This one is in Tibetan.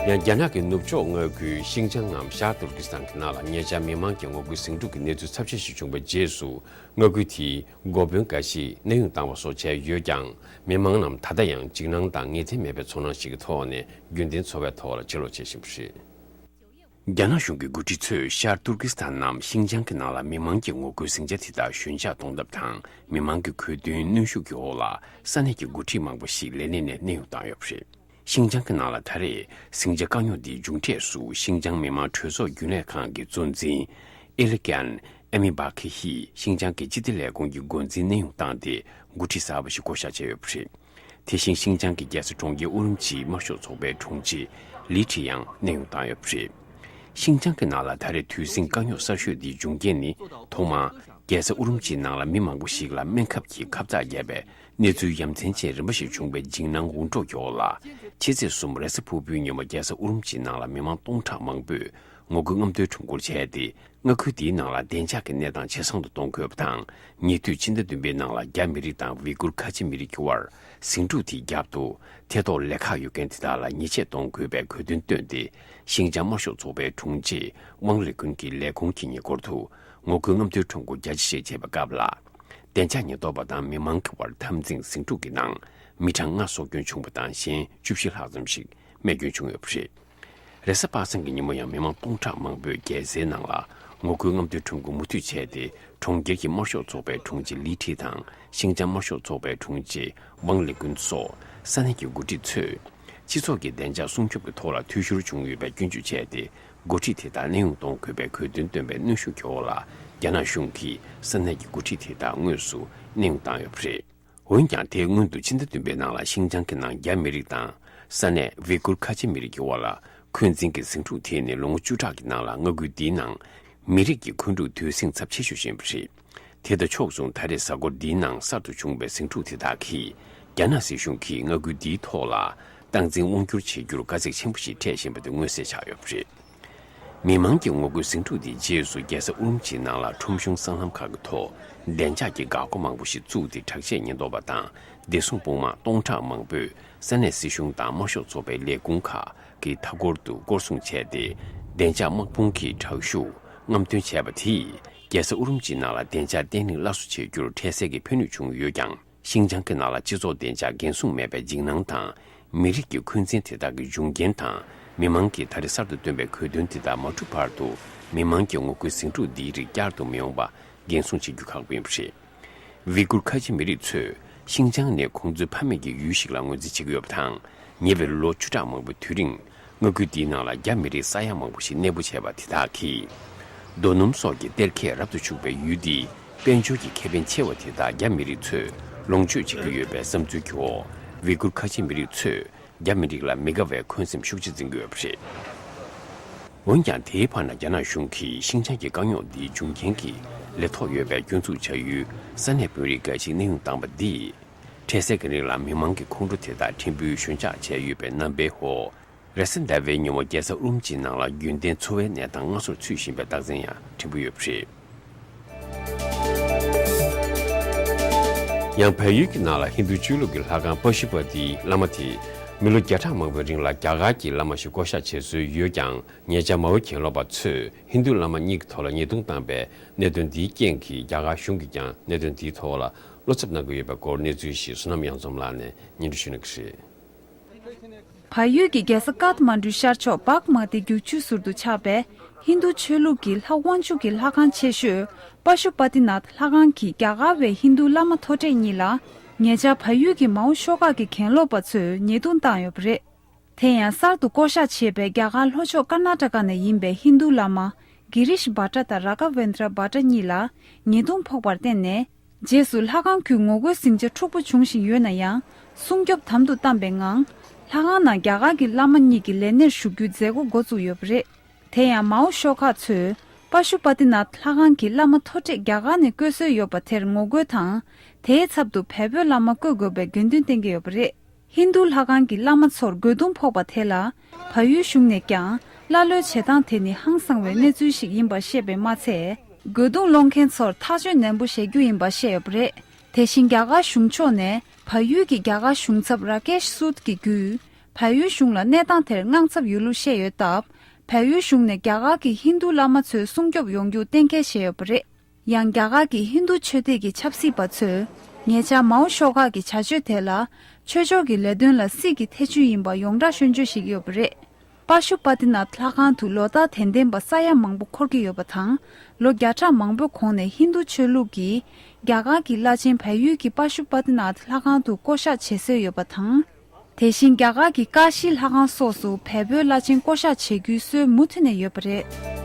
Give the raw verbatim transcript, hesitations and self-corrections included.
ཡང་རྒྱ་ནག་གི་ནུབ་ཕྱོགས་མངའ་ཁུལ་ཤིང་ཅང་ངམ་ཤར་ཏུར་ཀི་སི་ཐན་གྱི་ནང་ལ་ཉེ་ཆར་མི་མང་གི་ངོ་རྒོལ་ཟིང་འཁྲུག་གི་གནས་ཚུལ་ཚབས་ཆེ་ཞིག་བྱུང་བའི་རྗེས་སུ། མངའ་ཁུལ་དེའི་འགོ་དཔོན་འགའ་ཞིག་གནས་དབྱུང་བཏང་བ་སོགས་བྱས་ཡོད་ཀྱང་། མི་མང་རྣམས་ད་ལྟ་ཡང་འཇིགས་སྣང་དང་ངེས་གཏན་མེད་པའི་ཚོར་སྣང་ཞིག་གི་ཐོག་ནས་རྒྱུན་ལྡན་འཚོ་བའི་ཐོག་ལ་ཕྱིར་ལོག་བྱེད་བཞིན་པ་རེད། རྒྱ་ནག་གཞུང་གི་འགོ་ཁྲིད་ཚོས་ཤར་ཏུར་ཀི་སི་ཐན་ནམ་ཤིང་ཅང་གི་ནང་ལ་མི་མང་གི་ངོ་རྒོལ་ཟིང་ཆ་དེ་དག་ཞོད་འཇགས་གཏོང་ཐབས་དང་། མི་མང་གི་གྱོད་དོན་གནོན་ཤུགས་ཀྱི་འོག་ལ་ས་གནས་ཀྱི་འགོ་ཁྲིད་མང་པོ་ཞིག་ལས་གནས་ནས་གནས་དབྱུང་བཏང་ཡོད་པ་རེད། ཤིང་ཅང་གི་ནང་ལ་ད་རེས་ཟིང་ཆ་དཀའ་རྙོག་འདིའི་མཇུག་འབྲས་སུ་ཤིང་ཅང་མི་དམངས་གྲོས་ཚོགས་རྒྱུན་ལས་ཁང་གི་གཙོ་འཛིན་ཨེ་ལི་ཀན་ཨེ་མི་བྷ་ཁི་ཧི་ཤིང་ཅང་གི་སྤྱི་བདེ་ལས་ཁུངས་ཀྱི་འགོ་འཛིན་གནས་དབྱུང་བཏང་སྟེ་འགོ་ཁྲིད་གསར་པ་ཞིག་བསྐོ་གཞག་བྱས་ཡོད་པ་རེད། དེ་བཞིན་ཤིང་ཅང་གི་རྒྱལ་ས་གྲོང་ཁྱེར་ཨུ་རུམ་ཆིའི་དམར་ཤོག་ཚོགས་པའི་དྲུང་ཆེ་ལི་ཁྲི་ཡང་གནས་དབྱུང་བཏང་ཡོད་པ་རེད། ཤིང་ཅང་གི་ནང་ལ་ད་རེས་དུས་ཟིང་དཀའ་རྙོག་གསར་ཤོས་འདིའི་འབྱུང་རྐྱེན་ནི། ཐོག་མར་རྒྱལ་ས་ཨུ་རུམ་ཆིའི་ནང་ལ་མི་མང་པོ་ཞིག་ལ་སྨན་ཁབ་ཀྱི་ཁབ་བཏགས་བརྒྱབ་པའི་གནས་ཚུལ་ཡ་མཚན་ཅན་རིམ་པ་ཞིག་བྱུང་བའི་འཇིགས་སྣང་འུར་སྒྲོག་གི་འོག་ལ། ཕྱི་ཚེས་གསུམ་རེས་གཟའ་ཕུར་བུའི་ཉིན་མོ་རྒྱལ་ས་ཨུ་རུམ་ཆིའི་ནང་ལ་མི་མང་སྟོང་ཕྲག་མང་པོས་ངོ་རྒོལ་རྔམ་སྟོན་ཁྲོམ་སྐོར་བྱས་ཏེ། མངའ་ཁུལ་དེའི་ནང་ལ་བདེ་འཇགས་ཀྱི་གནས་སྟངས་ཇེ་བཟང་དུ་གཏོང་དགོས་པ་དང་། ཉེ་དུས་ཕྱི་ཟླ་བདུན་པའི་ནང་ལ་རྒྱ་མི་རིགས་དང་ཝི་གུར་ཁ་ཆེ་མི་རིགས་ཀྱི་དབར་ཟིང་འཁྲུག་དེའི་རྒྱབ་ཏུ་ཐེ་གཏོགས་ལས་ཁག་ཡོད་མཁན་དེ་དག་ལ་ཉེས་ཆད་གཏོང་དགོས་པའི་གྱོད་དོན་བཏོན་ཏེ། ཤིང་ཅང་དམར་ཤོག་ཚོགས་པའི་དྲུང་ཆེ་ཝང་ལི་ཀུན་གྱིས་ལས་ཁུངས་ཀྱི་ཉེ་འཁོར་དུ་ངོ་རྒོལ་རྔམ་སྟོན་ཁྲོམ་སྐོར་རྒྱ་ཆེ་ཞིག་བྱས་པའི་སྐབས་ལ། བདེ་འཇགས་ཉེན་རྟོག་པ་དང་མི་མང་གི་དབར་འཐབ་འཛིང་ཟིང་འཁྲུག་གི་ནང་མི་གྲངས་ལྔ་སྲོག་སྐྱོན་བྱུང་བ་དང་། གཞན་བཅུ་བཞི་ལྷག་ཙམ་ཞིག་རྨས་སྐྱོན་བྱུང་ཡོད་པ་རེད། རེས་གཟའ་པ་སངས་ཀྱི་ཉིན་མོ་ཡང་མི་མང་སྟོང་ཕྲག་མང་པོས་རྒྱལ་སའི་ནང་ལ་ངོ་རྒོལ་རྔམ་སྟོན་ཁྲོམ་སྐོར་མུ་མཐུད་བྱས་ཏེ། གྲོང་ཁྱེར་གྱི་དམར་ཤོག་ཚོགས་པའི་དྲུང་ཆེ་ལི་ཁྲི་དང་ཤིང་ཅང་དམར་ཤོག་ཚོགས་པའི་དྲུང་ཆེ་ཝང་ལི་ཀུན་སོགས་ས་གནས་ཀྱི་འགོ་ཁྲིད་ཚོས། སྤྱི་ཚོགས་ཀྱི་བདེ་འཇགས་སྲུང་སྐྱོབ་ཀྱི་ཐོག་ལ་འཐུས་ཤོར་བྱུང་ཡོད་པའི་སྐྱོན་བརྗོད་བྱས་ཏེ། འགོ་ཁྲིད་དེ་དག་གནས་དབྱུང་གཏོང་དགོས་པའི་གྱོད་དོན་བཏོན་པའི་གནོན་ཤུགས་ཀྱི་འོག་ལ། རྒྱ་ནག་གཞུང་གིས་ས་གནས་ཀྱི་འགོ་ཁྲིད་དེ་དག་དངོས་སུ་གནས་དབྱུང་བཏང་ཡོད་པ་རེད། འོན་ཀྱང་། དེའི་སྔོན་དུ་ཕྱི་ཟླ་བདུན་པའི་ནང་ལ་ཤིང་ཅང་གི་ནང་རྒྱ་མི་རིགས་དང་ས་གནས་ཝི་གུར་ཁ་ཆེ་མི་རིགས་ཀྱི་དབར་ལ་འཁོན་འཛིན་གྱི་ཟིང་འཁྲུག་འཐེན་ནས། ལོ་ངོ་བཅུ་ཕྲག་གི་ནང་ལ་མངའ་ཁུལ་འདིའི་ནང་མི་རིགས་ཀྱི་འཁོན་འཁྲུག་དུས་ཟིང་ཚབས་ཆེ་ཤོས་ཕྱིན་པ་རེད། དེ་དང་ཕྱོགས་མཚུངས། ད་རེས་གཟའ་འཁོར་འདིའི་ནང་གསར་དུ་བྱུང་བའི་ཟིང་འཁྲུག་དེ་དག་གིས། རྒྱ་ནག་སྲིད་གཞུང་གིས་མངའ་ཁུལ་འདིའི་ཐོག་ལ་སྟངས་འཛིན་དབང་བསྒྱུར་བྱེད་རྒྱུར་དཀའ་ཚེགས་ཆེན་པོ་ཞིག་འཕྲད་བཞིན་པ་དེ་མངོན་གསལ་ཆགས་ཡོད་པ་རེད། མི་མང་གི་ངོ་རྒོལ་ཟིང་འཁྲུག་དེའི་རྗེས་སུ། རྒྱལ་ས་ཨུ་རུམ་ཆིའི་ནང་ལ་ཁྲོམ་གཞུང་སྲང་ལམ་ཁག་གི་ཐོག་བདེ་འཇགས་ཀྱི་འགག་སྒོ་མང་པོ་ཞིག་བཙུགས་ཏེ། དྲག་ཆས་ཉེན་རྟོག་པ་དང་བདེ་སྲུང་དཔུང་དམག་སྟོང་ཕྲག་མང་པོས་ས་གནས་སྲིད་གཞུང་དང་དམར་ཤོག་ཚོགས་པའི་ལས་ཁུངས་ཁག་གི་མཐའ་འཁོར་དུ་སྐོར་སྲུང་བྱས་ཏེ། བདེ་འཇགས་དམག་དཔུང་གི་དྲག་ཤུགས་རྔམ་སྟོན་བྱས་པ་དེས། རྒྱལ་ས་ཨུ་རུམ་ཆིའི་ནང་ལ་བདེ་འཇགས་བརྟན་ལྷིང་སླར་གསོ་བྱེད་རྒྱུར་འཕྲལ་སེལ་གྱི་ཕན་ནུས་བྱུང་ཡོད་ཀྱང་། ཤིང་ཅང་གི་ནང་ལ་སྤྱི་ཚོགས་བདེ་འཇགས་འགན་སྲུང་མེད་པའི་འཇིགས་སྣང་དང་། མི་རིགས་ཀྱི་འཁོན་འཛིན་དེ་དག་གི་འབྱུང་རྐྱེན་དང་། མི་མང་གིས་ད་རེས་གསར་དུ་བཏོན་པའི་གྱོད་དོན་དེ་དག་མ་གྲུབ་བར་དུ། མི་མང་གི་ངོ་རྒོལ་ཟིང་འཁྲུག་འདིའི་རིགས་བསྐྱར་དུ་མི་ཡོང་བ་འགན་སྲུང་བྱེད་རྒྱུ་ཁག་པོ་ཡིན་པ་རེད། ཝི་གུར་ཁ་ཆེ་མི་རིགས་ཚོས་ཤིང་ཅང་ནི་ཁོང་ཚོའི་ཕ་མེས་ཀྱི་ཡུལ་ཞིག་ལ་ངོས་འཛིན་བྱེད་ཀྱི་ཡོད་པ་དང་། ཉེ་བའི་ལོ་བཅུ་ཕྲག་མང་པོའི་དུས་རིང་། མངའ་ཁུལ་འདིའི་ནང་ལ་རྒྱ་མི་རིགས་ས་ཡ་མང་པོ་ཞིག་གནས་སྤོ་བྱས་པ་དེ་དག་གིས། རྡོ་སྣུམ་སོགས་ཀྱི་གཏེར་ཁས་རབ་ཏུ་ཕྱུག་པའི་ཡུལ་འདིའི་དཔལ་འབྱོར་གྱི་ཁེ་ཕན་ཆེ་བ་དེ་དག་རྒྱ་མི་རིགས་ཚོས་ལོངས་སྤྱོད་བྱེད་ཀྱི་ཡོད་པའི་བསམ་ཚུལ་གྱི་འོག་ཝི་གུར་ཁ་ཆེ་མི་རིགས་ཚོས་རྒྱ་མི་རིགས་ལ་མི་དགའ་བའི་འཁོན་སེམས་ཤུགས་ཆེ་འཛིན་གྱི་ཡོད་པ་རེད། འོན་ཀྱང་། དེའི་བར་ན་རྒྱ་ནག་གཞུང་གིས་ཤིང་ཅང་གི་དཀའ་རྙོག་འདིའི་འབྱུང་རྐྱེན་གྱི་ལས་ཐོག་ཡོད་པའི་སྐྱོན་འཛུགས་བྱ་ཡུལ་ས་གནས་དཔོན་རིགས་འགའ་ཞིག་གནས་དབྱུང་བཏང་པ་འདིས། འཕྲལ་སེལ་གྱི་རིང་ལ་མི་མང་གི་ཁོང་ཁྲོ་དེ་དག་ཕྲན་བུ་ཞོད་འཇགས་བྱས་ཡོད་པའི་རྣམ་པའི་འོག་རེས་གཟའ་ཟླ་བའི་ཉིན་མོ་རྒྱལ་ས་ཨུ་རུམ་ཆིའི་ནང་ལ་རྒྱུན་ལྡན་འཚོ་བའི་གནས་སྟངས་སྔ་སོར་ཚུད་བཞིན་པའི་རྟགས་མཚན་ཡང་ཕྲན་བུ་ཡོད་པ་རེད། ཡང་བལ་ཡུལ་གྱི་ནང་ལ་ཧིན་རྡུ་ཆོས་ལུགས་ཀྱི་ལྷ་ཁང་པ་ཤུ་པ་ཏིའི་བླ་མ་དེས། མི་ལོ་བརྒྱ་ཕྲག་མང་པོའི་རིང་ལ་རྒྱ་གར་གྱི་བླ་མ་ཞིག་བསྐོ་གཞག་བྱས་སྲོལ་ཡོད་ཀྱང་། ཉེ་ཆར་མའོའི་གྱེན་ལོག་པ་ཚོས་ཧིན་རྡུ་བླ་མ་གཉིས་ཀྱི་ཐོག་ལ་ཉེས་རྡུང་བཏང་པའི་གནད་དོན་འདིའི་རྐྱེན་གྱིས། རྒྱ་གར་གཞུང་གིས་ཀྱང་གནད་དོན་འདིའི་ཐོག་ལ་བློ་འཚབ་གནང་གི་ཡོད་པའི་སྐོར་གནས་ཚུལ་ཞིག་བསོད་ནམས་གཡང་འཛོམས་ལགས་ནས་སྙན་སྒྲོན་ཞུ་གནང་གི་རེད། བལ་ཡུལ་གྱི་རྒྱལ་ས་ཀཐ་མན་ཌུའི་ཤར་ཕྱོགས་བྷག་མ་ཏི་རྒྱུག་ཆུའི་ཟུར་དུ་ཆགས་པའི་ཧིན་རྡུ་ཆོས་ལུགས་ཀྱི་ལྷ་དབང་ཕྱུག་གི་ལྷ་ཁང་ཆེ་ཤོས་པ་ཤུ་པ་ཏི་ནཱཐ་ལྷ་ཁང་གིས་རྒྱ་གར་བའི་ཧིན་རྡུ་བླ་མ་མཐོ་གྲས་གཉིས་ལ་ཉེ་ཆར་བལ་ཡུལ་གྱི་མའོ་ཤོག་ཁག་གི་གྱེན་ལོག་པ་ཚོས་ཉེས་རྡུང་བཏང་ཡོད་པ་རེད། དེ་ཡང་གསར་དུ་བསྐོ་གཞག་བྱས་པའི་རྒྱ་གར་ལྷོ་ཕྱོགས་ཀར་ནཱ་ཊ་ཀ་ནས་ཡིན་པའི་ཧིན་རྡུ་བླ་མ་གི་རིཤ་བྷ་ཏྲ་དང་ར་ག་ཝེན་དྲ་བྷ་ཏྲ་གཉིས་ལ་ཉེས་རྡུང་ཕོག་པར་བརྟེན་ནས། རྗེས་སུ་ལྷ་ཁང་ཁུལ་ངོ་རྒོལ་ཟིང་ཆ་འཁྲུག་པོ་འབྱུང་བཞིན་ཡོད་ན་ཡང་། སྲུང་སྐྱོབ་དམ་དུ་བཏང་པའི་ངང་། ལྷ་ཁང་ནང་རྒྱ་གར་གྱི་བླ་མ་གཉིས་ཀྱི་ལས་གནས་ཞུགས་རྒྱུའི་མཛད་སྒོ་འགོ་བཙུགས་ཡོད་པ་རེད། དེ་ཡང་མའོ་ཤོག་ཁག་ཚོས་པ་ཤུ་པ་ཏི་ནཱཐ་ལྷ་ཁང་གི་བླ་མ་མཐོ་གྲས་རྒྱ་གར་ནས་བསྐོ་སྲོལ་ཡོད་པ་དེར་ངོ་རྒོལ་དང་། དེའི་ཚབ་ཏུ་བལ་པོའི་བླ་མ་བསྐོ་དགོས་པའི་དགོས་འདུན་བསྟན་གྱི་ཡོད་པ་རེད། ཧིན་རྡུ་ལྷ་ཁང་གི་བླ་མ་ཚོར་རྒོལ་རྡུང་ཕོག་པ་དེ་ལ། བལ་ཡུལ་གཞུང་ནས་ཀྱང་ཀླ་ཀློའི་བྱེད་སྟངས་དེ་ནི་ཧང་སང་བའི་གནས་ཚུལ་ཞིག་ཡིན་པ་བཤད་པས་མ་ཚད། རྒོལ་རྡུང་སློང་མཁན་ཚོར་ཐག་གཅོད་ནན་པོ་བྱེད་རྒྱུ་ཡིན་པ་བཤད་ཡོད་པ་རེད། དེ་བཞིན་རྒྱ་གར་གཞུང་ཕྱོགས་ནས་བལ་ཡུལ་གྱི་རྒྱ་གར་གཞུང་ཚབ་ར་ཀེཤ་སུད་ཀྱི་བརྒྱུད། བལ་ཡུལ་གཞུང་ལ་གནས་སྟངས་དེར་དངངས་འཚབ་ཡོད་ལུགས་བཤད་ཡོད་སྟབས། བལ་ཡུལ་གཞུང་ནས་རྒྱ་གར་གྱི་ཧིན་རྡུ་བླ་མ་ཚོའི་སྲུང་སྐྱོབ་ཡོང་རྒྱུ་གཏན་འཁེལ་བྱས་ཡོད་པ་རེད། ཡང་རྒྱ་གར་གྱི་ཧིན་རྡུ་ཆོས་སྡེ་གི་ཆབ་སྲིད་པ་ཚོས་ཉེ་ཆར་མའོ་ཤོག་ཁག་གི་བྱ་སྤྱོད་དེ་ལ་ཆོས་ཕྱོགས་ཀྱི་ལས་དོན་ལ་སྲིད་ཀྱི་ཐེ་བྱུས་ཡིན་པ་ཡོངས་གྲགས་ཤོད་རྒྱུ་ཞིག་ཡོད་པ་རེད། པ་ཤུ་པ་ཏི་ནཱཐ་ལྷ་ཁང་དུ་ལོ་ལྟར་དད་ལྡན་པ་ས་ཡ་མང་པོ་འཁོར་གྱི་ཡོད་པ་དང་། ལོ་བརྒྱ་ཕྲག་མང་པོའི་གོང་ནས་ཧིན་རྡུ་ཆོས་ལུགས་ཀྱིས་རྒྱ་གར་གྱི་བླ་ཆེན་བལ་ཡུལ་གྱི་པ་ཤུ་པ་ཏི་ནཱཐ་ལྷ་ཁང་དུ་བསྐོ་བཞག་བྱེད་སྲོལ་ཡོད་པ་དང་། དེ་བཞིན་རྒྱ་གར་གྱི་ཀ་ཤི་ལྷ་ཁང་སོགས་སུ་བལ་པོའི་བླ་ཆེན་བསྐོ་བཞག་བྱེད་རྒྱུའི་སྲོལ་མུ་མཐུད་ནས་ཡོད་པ་རེད།